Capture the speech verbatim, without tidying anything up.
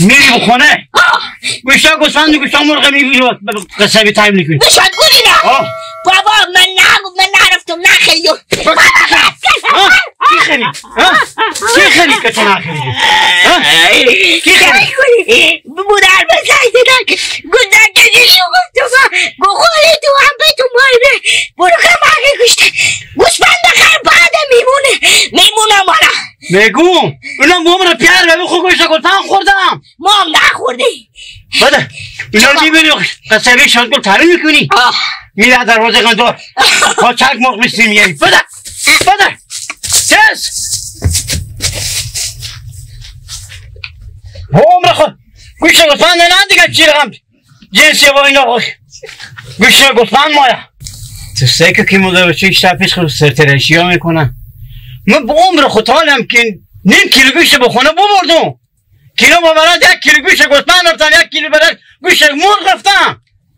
میری بخونه. آه. گوشتا گوسفند، گوشتا مرغ می‌بینی، قصه بی تایم نکنی. گوشت گوری نه. آه. بابا، من نگو، من نرفتم، نخیو. ها؟ کی خری؟ ها؟ کی خری که تو نخری؟ ها؟ کی خری؟ بودار بزای دیدن. گوشت گوری شو گفتم. گو خوری تو هم به تو مای به. برو کم آگه گوشت. گوسفند خر بعد میمونه. میمونه مانا. میگو، اونا بوم رو پیار به خو گوشت گفتم خوردم. ما هم نخوردیم. بده. اونا چیکار؟ دی بری قصه بی شاد گل تعریف می‌کنی. آه. میره دروازه گندو. با چک مرغ بیستی میاری. بده. بده. تز. با عمر خود. گوشت گفتن نه دیگه چی رقم. جنسی با اینا خود. گوشت گفتن مایا. تو سه که کی مدرسه ایش تفیش خود سرترشی ها می‌کنن. من با عمر خود حالم که نیم کیلو گوشت به خونه ببردم. کیلو ما برات یک کیلو گوشت گوسفند رفتم، یک کیلو برات گوشت مرغ رفتم.